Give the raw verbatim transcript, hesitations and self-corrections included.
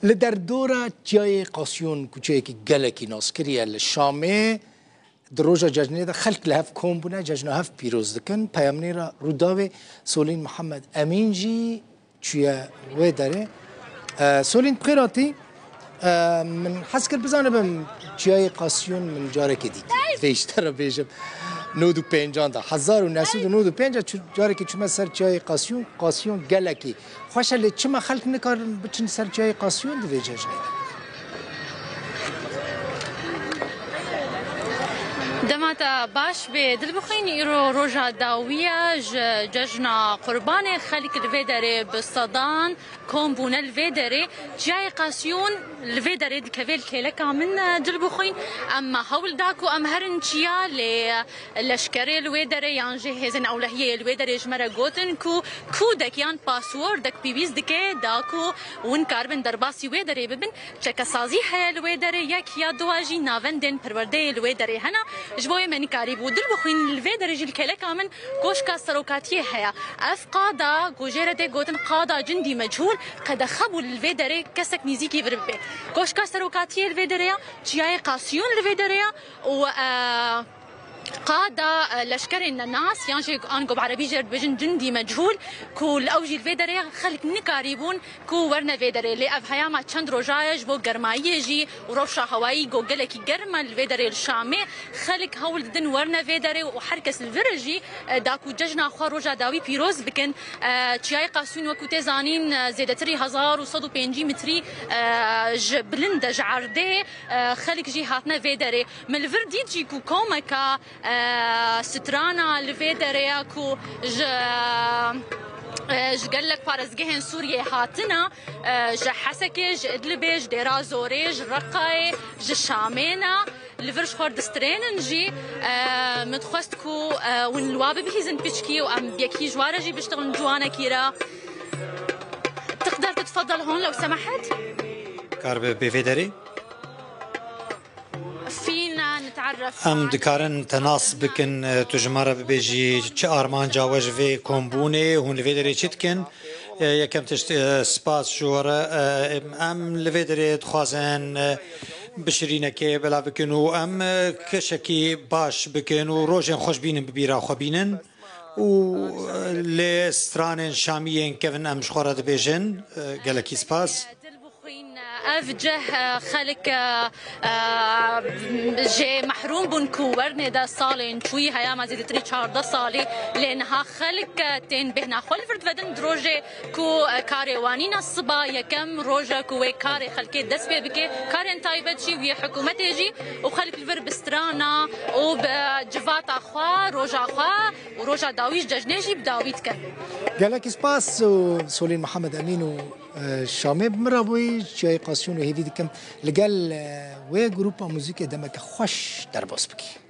Li derdora Çiyayê Qasyon, kuçeyekî gelekî naskirî ye li Şamê, di roja cejnê de xelk li hev kom bûne, cejna hev pîroz dikin. Peyamnêra Rûdawê Solîn Mihemed Emîn jî çûye wê derê. E, Solîn, bi xêr hatî. E, min hez kir bizanibim Çiyayê Qasyon min carekê dît. Vê ji te re bêjim. Nod û pêncan de, hezar û neh sed û nod û pênc de çû-, carekê çûme ser Çiyayê Qasyon. Qasyon gelekî xweş e, lê çima xelk nikarin biçin ser Çiyayê Qasyon di vê cejnê de? Dema te baş bê, Dilbixwîn, îro roja dawî ye ji cejna Qurbanê. Xelk li vê derê bi sedan kom bûne li vê derê. Çiyayê Qasyon li vê derê dikeve li kêleka min, e, Dilbixwîn. Em hewl da ku em herin çiya, lê, e, leşkerê li wê derê yan jî hêzên ewlehiyê li wê derê ji me re gotin ku kûdek yan passwordek pêwîst dike da ku hûn karibin derbasî wê derê bibin. Çekesazî heye li wê derê, yek ya duwa jî navendên perwerdeyê li wê derê hene. Ji bo wê me nikarîbû. Dilbixwîn, li vê derê jî li kêleka min Koşka Serokatiyê heye. Ev qada ku jê re tê gotin qada cindî mechûl, qedexe bû li vê derê kesek nîzîkî vir bibe. Koşka Serokatiyê li vê derê ye, Çiyayê Qasyon li vê derê ye û, e, qada, e, leşkerên nenas, yan jî ango bi erebî jê re dibêjin cindî mechûl, ku li ew jî li vê derê ye, xelk nikarîbûn ku werne vê derê. Lê ev heyama çend roja ye, ji bo germayiyê jî û rewşa hewayî ku gelekî germ e li vê derê li Şamê, xelk hewl didin werne vê derê û her kes li vir jî, e, da ku cejna xwe roja dawî pîroz bikin. E, Çiyayê Qasyon, wekû tê zanîn, e, zêdetirî hezar û sed û pêncî metrî, e, ji bilind e, ji erdê, e, xelk jî hatine vê derê. Min li vir dît jî ku komeka, e, strana li vê derê ye ku ji, e, ji gelek parêzgehên Sûriyê hatine, e, ji Hesekê, ji Idlibê, ji Dêra Zorê, ji Reqayê, ji Şamê ne. Li vir ji xwe distrênin jî, e, min dixwest ku, e, hûn li wa bibihîzin piçkî û em bi yekî ji wa re jî biştixilin ciwanekî re. تقدر تتفضل هون لو سمحت؟ Kar bi bê vê derê? فينا نتعرف Em dikarin te nas bikin, e, tu ji me re bibêjî çi armanca we ji vê kombûnê, hûn li vê derê çi dikin? E, yekem tişt, e, spas ji we re. E, em li vê derê dixwazin, e, bişirînekê belav bikin û em, e, keşekî baş bikin û rojên xweş bînin, bi bîra xwe bînin û, e, lê stranên şamiyên kevin em ji xwe re dibêjin. E, gelekî spas. Ev cih, e, xelk, e, e, jê mehrûm bûn ku wernê de salên çûyî, heyama zêdetirî çardeh salî, lê niha xelk, e, tên bêhna xwe li vir divedin di rojê ku, e, karê wan nîne. Siba yekem roj e ku wê karê xelkê dest pê bike, karên taybet jî û yê hikûmetê jî, û xelk li vir bi strana û bi civata xwe, roja xwe û roja dawî ji cejnê jî bi dawî dikin. Gelekî spas û Solîn Mihemed Emîn û, e, Şamê bi min re bûyî. Çiyayê Qasyon û hêvî dikim li gel, e, wê grûpa muzîkê demeke xweş derbas bikî.